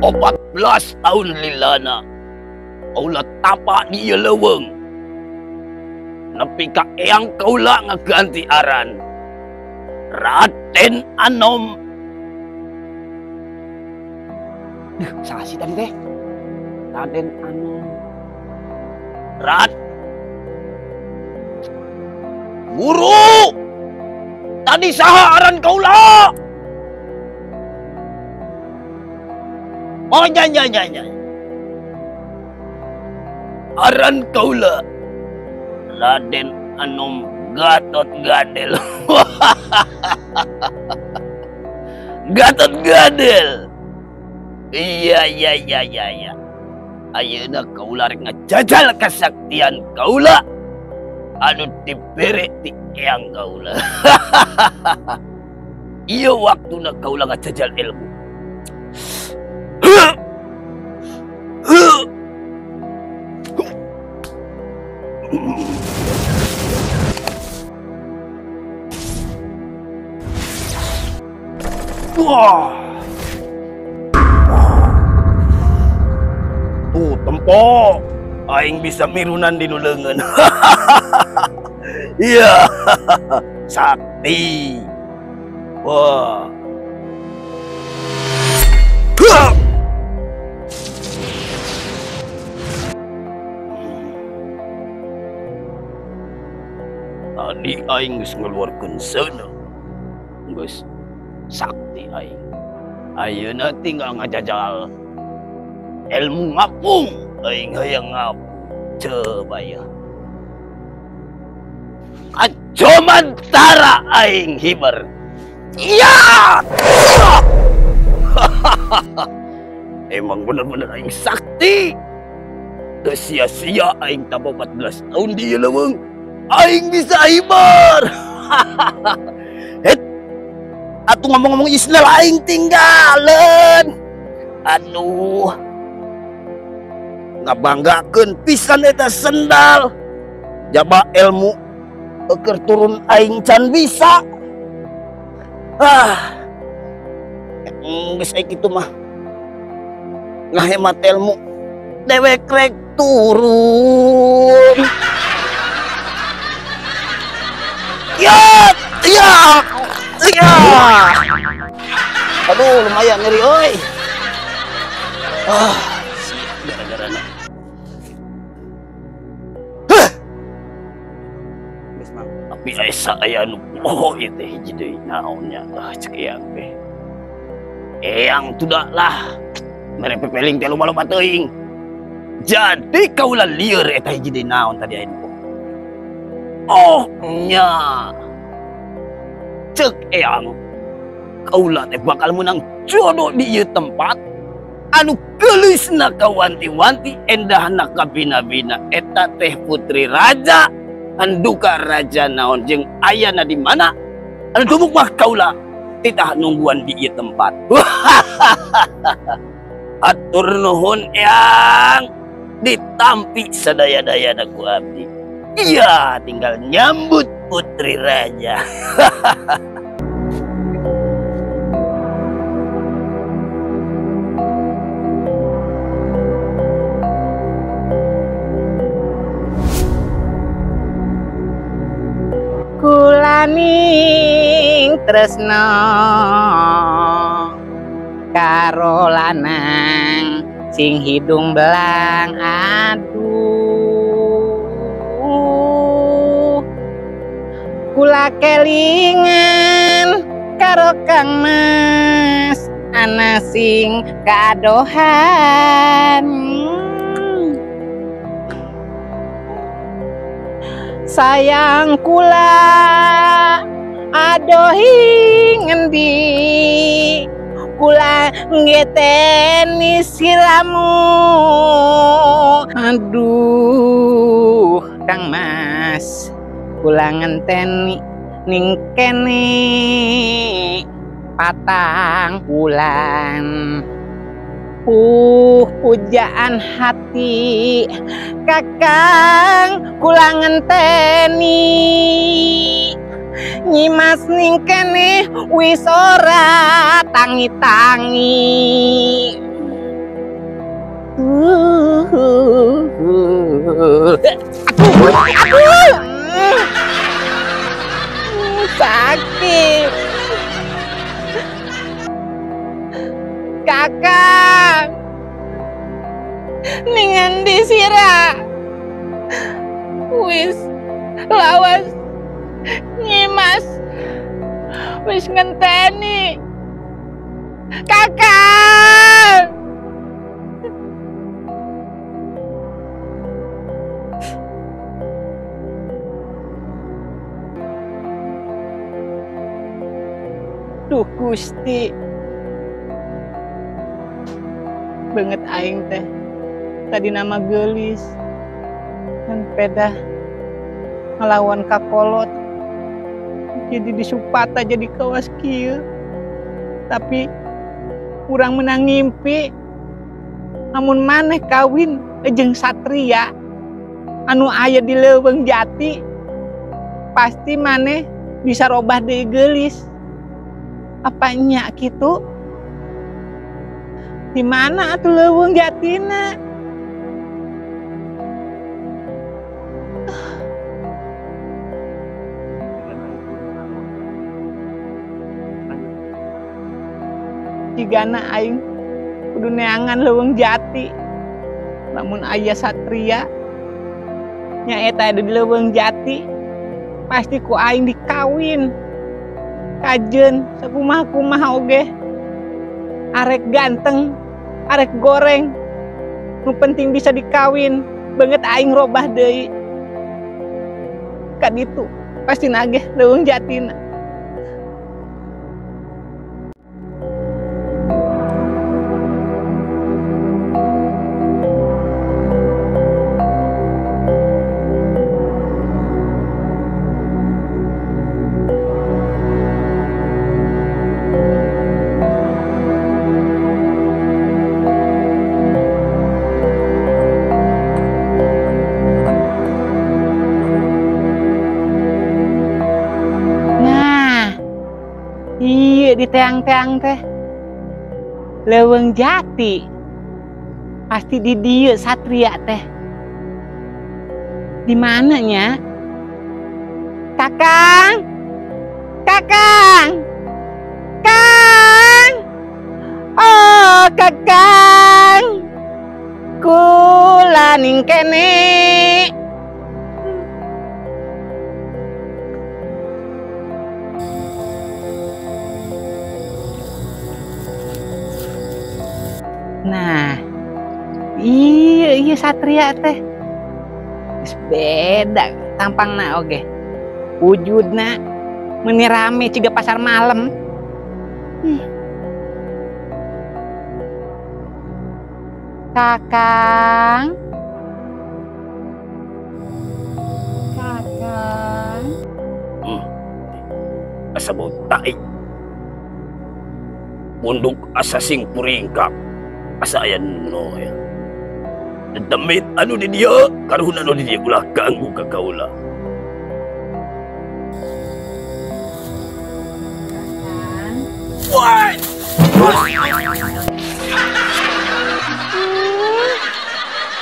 14 tahun lilana kaula tapa di ieu leuweung. Nepi ka eyang kaula ngaganti aran Raden Anom. Duh, salah sih tadi teh. Raden Anom. Rad Guru. Tadi saha aran kaula? Oh nya nya nya nya. Aran kaula Raden Anom Gatot Gadel. Gatot Gadel. Iya iya iya iya iya. Ayeuna kaula rek ngajajal kasaktian kaula anu dibere ti eyang kaula. Ieu waktuna kaula ngajajal ilmu. Wah. Tuh tempo aing bisa mirunan di nu leungeun. Iya. Sakti. Wah. Tadi aing geus ngeluarkeun seuneu. Geus sakti aing. Ayeuna tinggal ngajajal ilmu ngapung. Aing hayang ngapung. Coba ya. Kacomantara aing hiber. Iya. Emang bener-bener aing sakti. Teu sia-sia aing tapa 14 tahun di leuweung. Aing bisa hiber. Het. Atuh ngomong-ngomong isnel aing tinggalan. Aduh. Ngabanggakeun pisan eta sendal. Jaba ilmu eukeur turun aing can bisa. Ah. Geus aing kitu mah. Ngahemat ilmu dewek rek turun. Ya, ya, ya. Aduh, lumayan ngeri euy. Ah, siap gara-garana. Heh. Geus mah, tapi asa aya nu poho ieu teh hiji deui naon nya. Ah, cek eyang teh. Eyang tudak lah. Mere pepeling teh loba-loba teuing. Jadi kaula lieur eta hiji deui naon tadi aya nu poho. Oh nya. Cek eyang kaula teh bakal menang jodoh di ieu tempat anu geulisna kawanti-wanti endahna kabina-bina eta teh putri raja anduka raja naon jeung ayana di mana anu dumuk mah kaula titah nungguan di ieu tempat. Atur nuhun eyang ditampi sadaya-dayana ku abdi. Iya, tinggal nyambut putri raja. Kulaning tresno karo lanang sing hidung belang aduh. Kula kelingan karo Kang Mas ana sing kadohan. Sayang kula adohi ngendi kula ngeteni siramu. Aduh Kang Mas kula ngenteni ning kene 4 bulan. Pujaan hati kakang kula ngenteni nyimas ning kene wis ora tangi-tangi. Aduh, aduh. Sakit. Kakak. Ning endi sira? Wis lawas Nyimas wis ngenteni. Kakak. Duh Gusti. Banget aing teh. Tadi nama gelis. Dan pedah ngelawan kakolot. Jadi disupata jadi kawas kieu. Tapi kurang menang ngimpi. Namun maneh kawin jeung satria anu aya di leuweung jati, pasti maneh bisa robah deui geulis. Apa nya kitu? Di mana atuh leuweung jatina? Jigana aing kudu neangan leuweung jati. Lamun aya satria nyaeta ada di leuweung jati, pasti ku aing dikawin. Kajen sakumaha-kumaha oge. Arek ganteng, arek goreng, nu penting bisa dikawin. Banget aing robah deui. Kaditu pasti nageh leuweung jatina. Di teang-teang teh leuweung jati pasti di dieu satria teh. Di mana nya? Kakang, kakang, kang, oh kakang, kula ning kene. Nah, iya satria teh. Geus beda tampangna oge. Wujudna meuni rame ciga pasar malam. Kakang. Kakang. Asa bau tai. Punduk asa sing puringkak. Asa aya no ya. Demit anu di dieu, karuhun anu di dieu ulah ganggu ka kaula. Wah.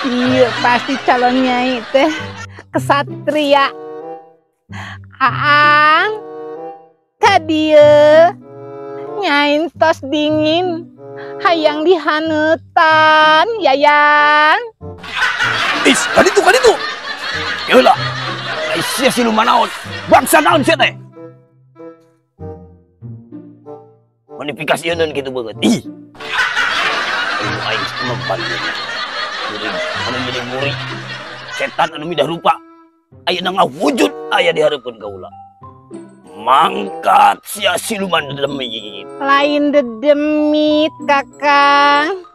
Iya pasti calon nyai teh kesatria. Aang ka dieu nyai tos dingin. Hayang dihanetan, Yayang. Is, kaditu. Yeula. Ai sia siluman naon? Bangsa naon sia teh? Modifikasi euneun kitu beungeut. Ih. Anu aing mempan. Murid anu jadi murid. Setan anu midah rupa. Ayeuna ngawujud aya di hareupeun kaula. Mangkat sia siluman dedemit. Lain dedemit kakang.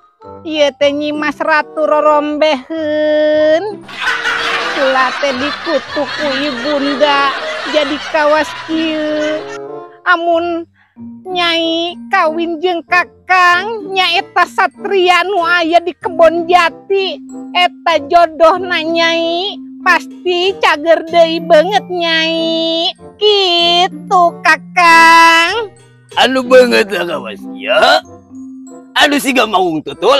Ieu teh Nyimas Ratu Rorombeheun. Kula teh dikutuk ku ibunda jadi kawas kieu. Amun nyai kawin jeung kakang nyaeta satria nu aya di kebon jati. Eta jodohna nyai. Pasti cager deui beungeut nyai. Gitu kakang. Anu beungeut kawas ya. Anu siga maung tutul.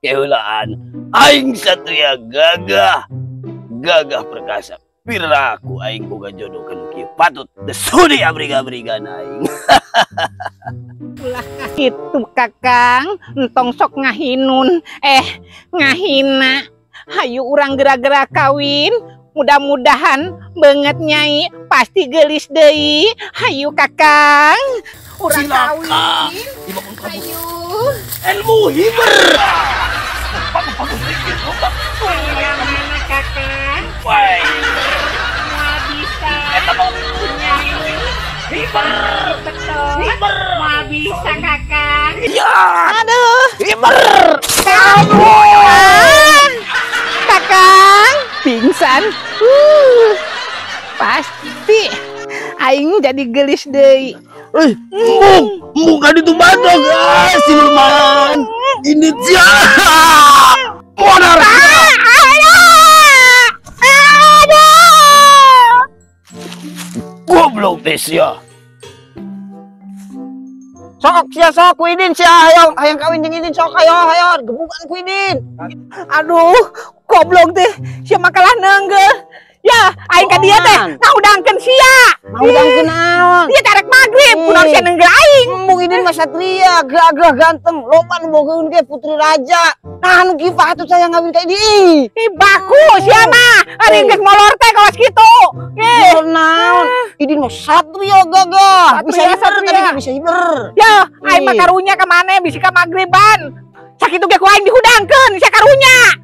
Keulaan Aing satria gagah. Gagah perkasa. Piraku aing boga jodoh kanu kieu patut sudi abriga-abrigan aing. Ulah kitu Kakang, entong sok ngahinun, ngahina. Hayu urang geura-geura kawin. Mudah-mudahan banget Nyai pasti gelis deui. Hayu Kakang, urang kawin. Hayu. Ilmu hiber. Mana Kakang? Woi. Moal bisa. Eta mau Nyai. Hiber. Betul. Hiber. Moal bisa Kakang. Ya. Aduh. Hiber. Aduh. Kakang pingsan. Pasti aing jadi gelis deui. Embung ka ditu batok siluman. Ini sia. Modar. Aduh. Goblok teh sia. Sok sia sok ku Idin sia hayang kawin jeung Idin sok hayo hayo gebukan ku Idin. Aduh, goblok teh sia makalah neunggeul. Ya, aing ka dieu teh ngahudangkeun sia. Ngahudangkeun naon? Ieu tarek magrib, kunaon sia neunggeul aing? Embung Idin mah satria, gagah ganteng, loba nu bogaeun ge putri raja. Nah nu kieu patut saya ngawin ka Idin. Ih, baku sia mah. Ari geus molor teh kawas kitu. Ih, naon? Idin mah satria gagah. Bisa hiber tadi bisa hiber. Ya, aing mah karunya ka maneh bisi ka magriban. Sakitu ge ku aing dihudangkeun sia karunya.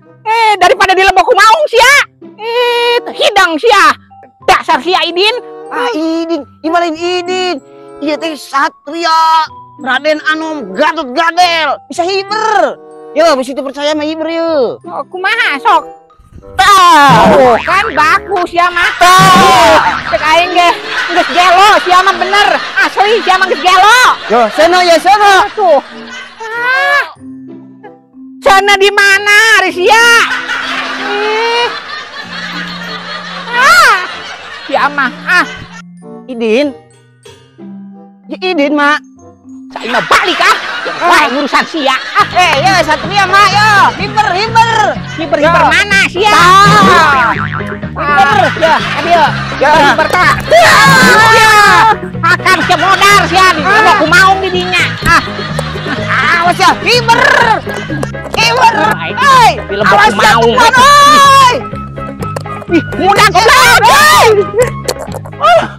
Daripada dilebok ku maung sia. Hidang sia. Dasar sia Idin. Ah Idin, gimana Idin? Ieu teh satria Raden Anom Gatot Gadel, bisa hiber. Yo, bisa itu percaya mah hiber yo. Oh, kumaha sok? Tah. Oh, kan baku sia mah. Cek aing ge geus gelo sia mah bener. Asli sia mah geus gelo. Yo, sono ya sono. Tuh. Ah. Sana di mana, Rizia? Ah. Sia mah ah. Idin. Ya Idin, Mak. Saya mah balik ah. Wah, urusan sia. Ah, ya satria, Mak, yo. Hiber, hiber. Hiber, hiber mana sia? Hiber, ya, ayo. Ya, hiber ta. Ya. Akan sia modar sia. Mau ku maung di dinya. Ah. Awas ya, hiber. Hiber. Hei, awas ya, oi. Ih, mudah goblok. Ah.